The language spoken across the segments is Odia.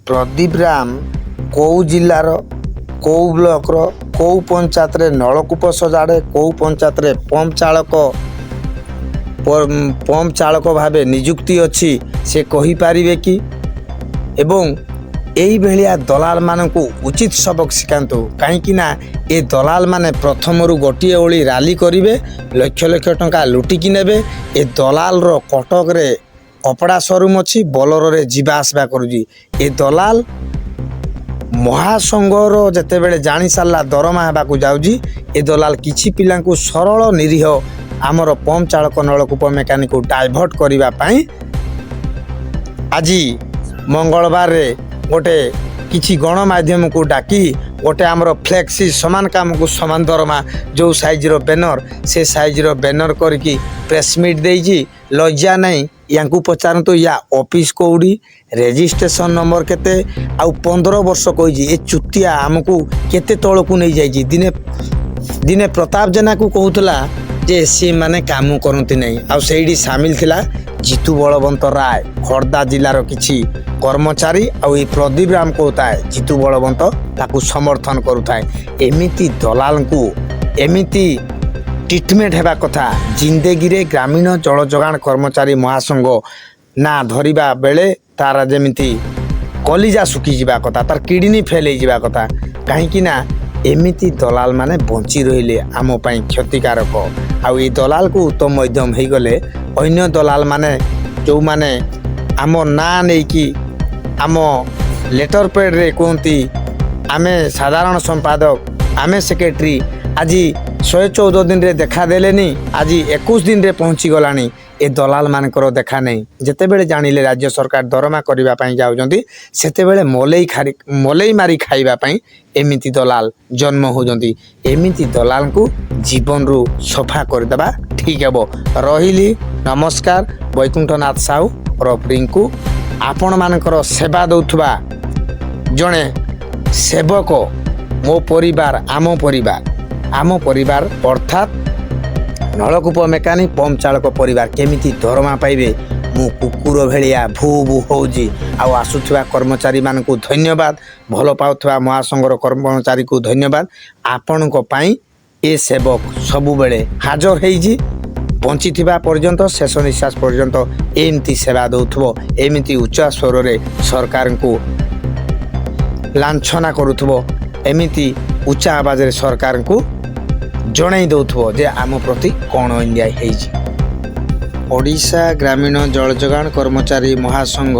ପ୍ରଦୀପ ରାମ କେଉଁ ଜିଲ୍ଲାର, କେଉଁ ବ୍ଲକର, କେଉଁ ପଞ୍ଚାୟତରେ ନଳକୂପ ସଜାଡ଼େ, କେଉଁ ପଞ୍ଚାୟତରେ ପମ୍ପ ଚାଳକ ଭାବେ ନିଯୁକ୍ତି ଅଛି, ସେ କହିପାରିବେ କି? ଏବଂ ଏଇଭଳିଆ ଦଲାଲମାନଙ୍କୁ ଉଚିତ ସବକ ଶିଖାନ୍ତୁ। କାହିଁକି ନା ଏ ଦଲାଲମାନେ ପ୍ରଥମରୁ ଗୋଟିଏ ଓଳି ରାଲି କରିବେ, ଲକ୍ଷ ଲକ୍ଷ ଟଙ୍କା ଲୁଟିକି ନେବେ। ଏ ଦଲାଲର କଟକରେ କପଡ଼ା ସୋରୁମ୍ ଅଛି, ବୋଲେରୋରେ ଯିବା ଆସିବା କରୁଛି ଏ ଦଲାଲ। ମହାସଂଘର ଯେତେବେଳେ ଜାଣି ସାରିଲା ଦରମା ହେବାକୁ ଯାଉଛି, ଏ ଦଲାଲ କିଛି ପିଲାଙ୍କୁ, ସରଳ ନିରୀହ ଆମର ପମ୍ପ ଚାଳକ, ନଳକୂପ ମେକାନିକକୁ ଡାଇଭର୍ଟ କରିବା ପାଇଁ ଆଜି ମଙ୍ଗଳବାରରେ ଗୋଟେ କିଛି ଗଣମାଧ୍ୟମକୁ ଡାକି ଗୋଟେ ଆମର ଫ୍ଲେକ୍ସି ସମାନ କାମକୁ ସମାନ ଦରମା ଯେଉଁ ସାଇଜ୍ର ବ୍ୟାନର, ସେ ସାଇଜ୍ର ବ୍ୟାନର କରିକି ପ୍ରେସମିଟ୍ ଦେଇଛି। ଲଜ୍ଜା ନାହିଁ? ୟାଙ୍କୁ ପଚାରନ୍ତୁ, ୟା ଅଫିସ୍ କେଉଁଠି, ରେଜିଷ୍ଟ୍ରେସନ୍ ନମ୍ବର କେତେ? ଆଉ 15 ବର୍ଷ କହିଛି, ଏ ଚୁତିଆ ଆମକୁ କେତେ ତଳକୁ ନେଇଯାଇଛି। ଦିନେ ଦିନେ ପ୍ରତାପ ଜେନାକୁ କହୁଥିଲା ଯେ ସେମାନେ କାମ କରନ୍ତି ନାହିଁ। ଆଉ ସେଇଠି ସାମିଲ ଥିଲା ଜିତୁ ବଳବନ୍ତ ରାୟ, ଖୋର୍ଦ୍ଧା ଜିଲ୍ଲାର କିଛି କର୍ମଚାରୀ। ଆଉ ଏଇ ପ୍ରଦୀପ ରାମ କହୁଥାଏ, ଜିତୁ ବଳବନ୍ତ ତାକୁ ସମର୍ଥନ କରୁଥାଏ। ଏମିତି ଦଲାଲଙ୍କୁ ଏମିତି ଟ୍ରିଟମେଣ୍ଟ ହେବା କଥା, ଜିନ୍ଦଗିରେ ଗ୍ରାମୀଣ ଜଳ ଯୋଗାଣ କର୍ମଚାରୀ ମହାସଂଘ ନା ଧରିବା ବେଳେ ତାର ଯେମିତି କଲିଜା ଶୁଖିଯିବା କଥା, ତାର କିଡ଼ନୀ ଫେଲ୍ ହେଇଯିବା କଥା। କାହିଁକି ନା ଏମିତି ଦଲାଲ ମାନେ ବଞ୍ଚି ରହିଲେ ଆମ ପାଇଁ କ୍ଷତିକାରକ। ଆଉ ଏଇ ଦଲାଲକୁ ଉତ୍ତମ ମଧ୍ୟମ ହେଇଗଲେ ଅନ୍ୟ ଦଲାଲ ମାନେ, ଯେଉଁମାନେ ଆମ ନାଁ ନେଇକି ଆମ ଲେଟର ପେଡ଼ରେ କୁହନ୍ତି ଆମେ ସାଧାରଣ ସମ୍ପାଦକ, ଆମେ ସେକ୍ରେଟେରୀ, ଆଜି 114 ଦିନରେ ଦେଖା ଦେଲେନି, ଆଜି 21 ଦିନରେ ପହଞ୍ଚିଗଲାଣି। ଏ ଦଲାଲମାନଙ୍କର ଦେଖା ନାହିଁ। ଯେତେବେଳେ ଜାଣିଲେ ରାଜ୍ୟ ସରକାର ଦରମା କରିବା ପାଇଁ ଯାଉଛନ୍ତି, ସେତେବେଳେ ମଲେଇ ମାରି ଖାଇବା ପାଇଁ ଏମିତି ଦଲାଲ ଜନ୍ମ ହେଉଛନ୍ତି। ଏମିତି ଦଲାଲଙ୍କୁ ଜୀବନରୁ ସଫା କରିଦେବା ଠିକ୍ ହେବ। ରହିଲି, ନମସ୍କାର। ବୈକୁଣ୍ଠନାଥ ସାହୁ ଓରଫ ରିଙ୍କୁ, ଆପଣମାନଙ୍କର ସେବା ଦେଉଥିବା ଜଣେ ସେବକ। ମୋ ପରିବାର, ଆମ ପରିବାର, ଆମ ପରିବାର ଅର୍ଥାତ୍ ନଳକୂପ ମେକାନିକ, ପମ୍ପ ଚାଳକ ପରିବାର କେମିତି ଦରମା ପାଇବେ, ମୁଁ କୁକୁର ଭଳିଆ ଭୁ ଭୁ ହେଉଛି। ଆଉ ଆସୁଥିବା କର୍ମଚାରୀମାନଙ୍କୁ ଧନ୍ୟବାଦ, ଭଲ ପାଉଥିବା ମହାସଂଘର କର୍ମଚାରୀକୁ ଧନ୍ୟବାଦ। ଆପଣଙ୍କ ପାଇଁ ଏ ସେବକ ସବୁବେଳେ ହାଜର ହେଇଛି। ବଞ୍ଚିଥିବା ପର୍ଯ୍ୟନ୍ତ, ଶେଷ ନିଶ୍ୱାସ ପର୍ଯ୍ୟନ୍ତ ଏମିତି ସେବା ଦେଉଥିବ, ଏମିତି ଉଚ୍ଚ ସ୍ୱରରେ ସରକାରଙ୍କୁ ଲାଞ୍ଛନା କରୁଥିବ, ଏମିତି ଉଚ୍ଚ ଆବାଜରେ ସରକାରଙ୍କୁ ଜଣାଇ ଦେଉଥିବ ଯେ ଆମ ପ୍ରତି କ'ଣ ଅନ୍ୟାୟ ହେଇଛି। ଓଡ଼ିଶା ଗ୍ରାମୀଣ ଜଳ ଯୋଗାଣ କର୍ମଚାରୀ ମହାସଂଘ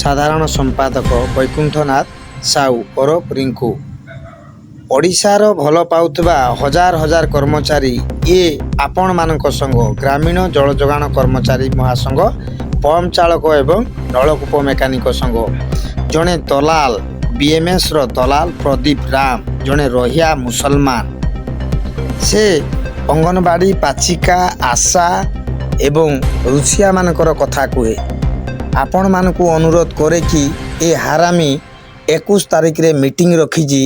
ସାଧାରଣ ସମ୍ପାଦକ ବୈକୁଣ୍ଠନାଥ ସାହୁ ଓରଫ ରିଙ୍କୁ। ଓଡ଼ିଶାର ଭଲ ପାଉଥିବା ହଜାର ହଜାର କର୍ମଚାରୀ, ଇଏ ଆପଣମାନଙ୍କ ସଂଘ, ଗ୍ରାମୀଣ ଜଳ ଯୋଗାଣ କର୍ମଚାରୀ ମହାସଂଘ, ପମ୍ପ ଚାଳକ ଏବଂ ନଳକୂପ ମେକାନିକ ସଂଘ। ଜଣେ ଦଲାଲ, ବିଏମ୍ଏସ୍ର ଦଲାଲ ପ୍ରଦୀପ ରାମ, ଜଣେ ରହିଆ ମୁସଲମାନ, ସେ ଅଙ୍ଗନବାଡ଼ି, ପାଚିକା, ଆଶା ଏବଂ ରୁଷିଆମାନଙ୍କର କଥା କୁହେ। ଆପଣମାନଙ୍କୁ ଅନୁରୋଧ କରେ କି ଏ ହାରାମି 21 ତାରିଖରେ ମିଟିଂ ରଖିଛି,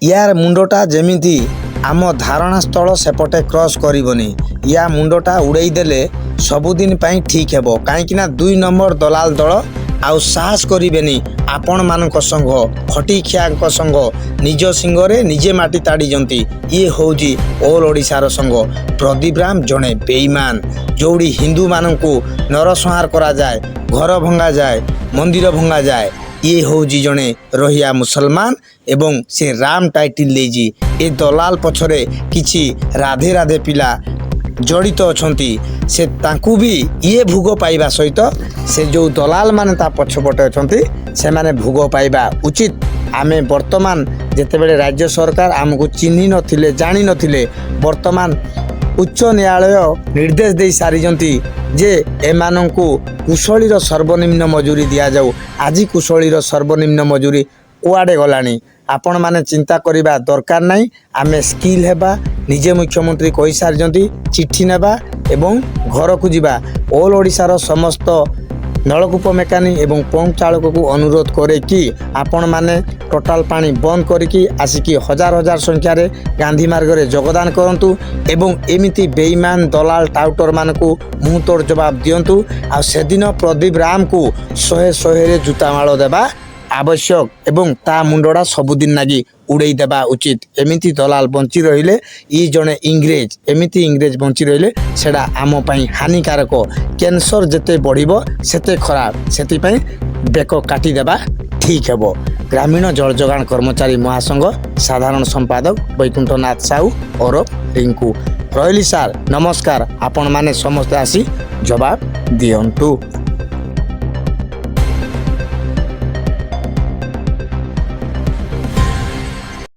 ୟାର ମୁଣ୍ଡଟା ଯେମିତି ଆମ ଧାରଣା ସ୍ଥଳ ସେପଟେ କ୍ରସ୍ କରିବନି। ୟା ମୁଣ୍ଡଟା ଉଡ଼େଇ ଦେଲେ ସବୁଦିନ ପାଇଁ ଠିକ୍ ହେବ। କାହିଁକିନା ଦୁଇ ନମ୍ବର ଦଲାଲ ଦଳ ଆଉ ସାହସ କରିବେନି। ଆପଣମାନଙ୍କ ସଂଘ, ଖଟିଖିଆଙ୍କ ସଂଘ, ନିଜ ଶିଙ୍ଗରେ ନିଜେ ମାଟି ତାଡ଼ିଛନ୍ତି। ଇଏ ହେଉଛି ଅଲ୍ ଓଡ଼ିଶାର ସଂଘ। ପ୍ରଦୀପ ରାମ ଜଣେ ବେଇମାନ। ଯେଉଁଠି ହିନ୍ଦୁମାନଙ୍କୁ ନରସଂହାର କରାଯାଏ, ଘର ଭଙ୍ଗାଯାଏ, ମନ୍ଦିର ଭଙ୍ଗାଯାଏ, ଇଏ ହେଉଛି ଜଣେ ରହିଆ ମୁସଲମାନ ଏବଂ ସେ ରାମ ଟାଇଟିଲ୍ ଦେଇଛି। ଏ ଦଲାଲ ପଛରେ କିଛି ରାଧେ ରାଧେ ପିଲା ଜଡ଼ିତ ଅଛନ୍ତି। ସେ ତାଙ୍କୁ ବି ଇଏ ଭୋଗ ପାଇବା ସହିତ ସେ ଯେଉଁ ଦଲାଲ ମାନେ ତା ପଛପଟେ ଅଛନ୍ତି, ସେମାନେ ଭୋଗ ପାଇବା ଉଚିତ। ଆମେ ବର୍ତ୍ତମାନ ଯେତେବେଳେ ରାଜ୍ୟ ସରକାର ଆମକୁ ଚିହ୍ନି ନଥିଲେ, ଜାଣିନଥିଲେ, ବର୍ତ୍ତମାନ ଉଚ୍ଚ ନ୍ୟାୟାଳୟ ନିର୍ଦ୍ଦେଶ ଦେଇ ସାରିଛନ୍ତି ଯେ ଏମାନଙ୍କୁ କୁଶଳୀର ସର୍ବନିମ୍ନ ମଜୁରୀ ଦିଆଯାଉ। ଆଜି କୁଶଳୀର ସର୍ବନିମ୍ନ ମଜୁରୀ କୁଆଡ଼େ ଗଲାଣି? ଆପଣମାନେ ଚିନ୍ତା କରିବା ଦରକାର ନାହିଁ। ଆମେ ସ୍କିଲ୍ ହେବା, ନିଜେ ମୁଖ୍ୟମନ୍ତ୍ରୀ କହିସାରିଛନ୍ତି, ଚିଠି ନେବା ଏବଂ ଘରକୁ ଯିବା। ଅଲ୍ ଓଡ଼ିଶାର ସମସ୍ତ ନଳକୂପ ମେକାନିକ ଏବଂ ପମ୍ପ ଚାଳକକୁ ଅନୁରୋଧ କରେ କି ଆପଣମାନେ ଟୋଟାଲ ପାଣି ବନ୍ଦ କରିକି ଆସିକି ହଜାର ହଜାର ସଂଖ୍ୟାରେ ଗାନ୍ଧୀ ମାର୍ଗରେ ଯୋଗଦାନ କରନ୍ତୁ ଏବଂ ଏମିତି ବେଇମାନ ଦଲାଲ ଟାଉଟରମାନଙ୍କୁ ମୁହଁ ତୋଡ଼ ଜବାବ ଦିଅନ୍ତୁ। ଆଉ ସେଦିନ ପ୍ରଦୀପ ରାମକୁ ଶହେ ଶହେରେ ଜୁତାମାଳ ଦେବା ଆବଶ୍ୟକ ଏବଂ ତା ମୁଣ୍ଡଟା ସବୁଦିନ ଲାଗି ଉଡ଼େଇ ଦେବା ଉଚିତ। ଏମିତି ଦଲାଲ ବଞ୍ଚି ରହିଲେ, ଇ ଜଣେ ଇଂରେଜ, ଏମିତି ଇଂରେଜ ବଞ୍ଚି ରହିଲେ ସେଇଟା ଆମ ପାଇଁ ହାନିକାରକ। କ୍ୟାନ୍ସର ଯେତେ ବଢ଼ିବ ସେତେ ଖରାପ। ସେଥିପାଇଁ ବେକ କାଟିଦେବା ଠିକ୍ ହେବ। ଗ୍ରାମୀଣ ଜଳ ଯୋଗାଣ କର୍ମଚାରୀ ମହାସଂଘ ସାଧାରଣ ସମ୍ପାଦକ ବୈକୁଣ୍ଠନାଥ ସାହୁ ଓରଫ ରିଙ୍କୁ। ରହିଲି ସାର୍, ନମସ୍କାର। ଆପଣମାନେ ସମସ୍ତେ ଆସି ଜବାବ ଦିଅନ୍ତୁ।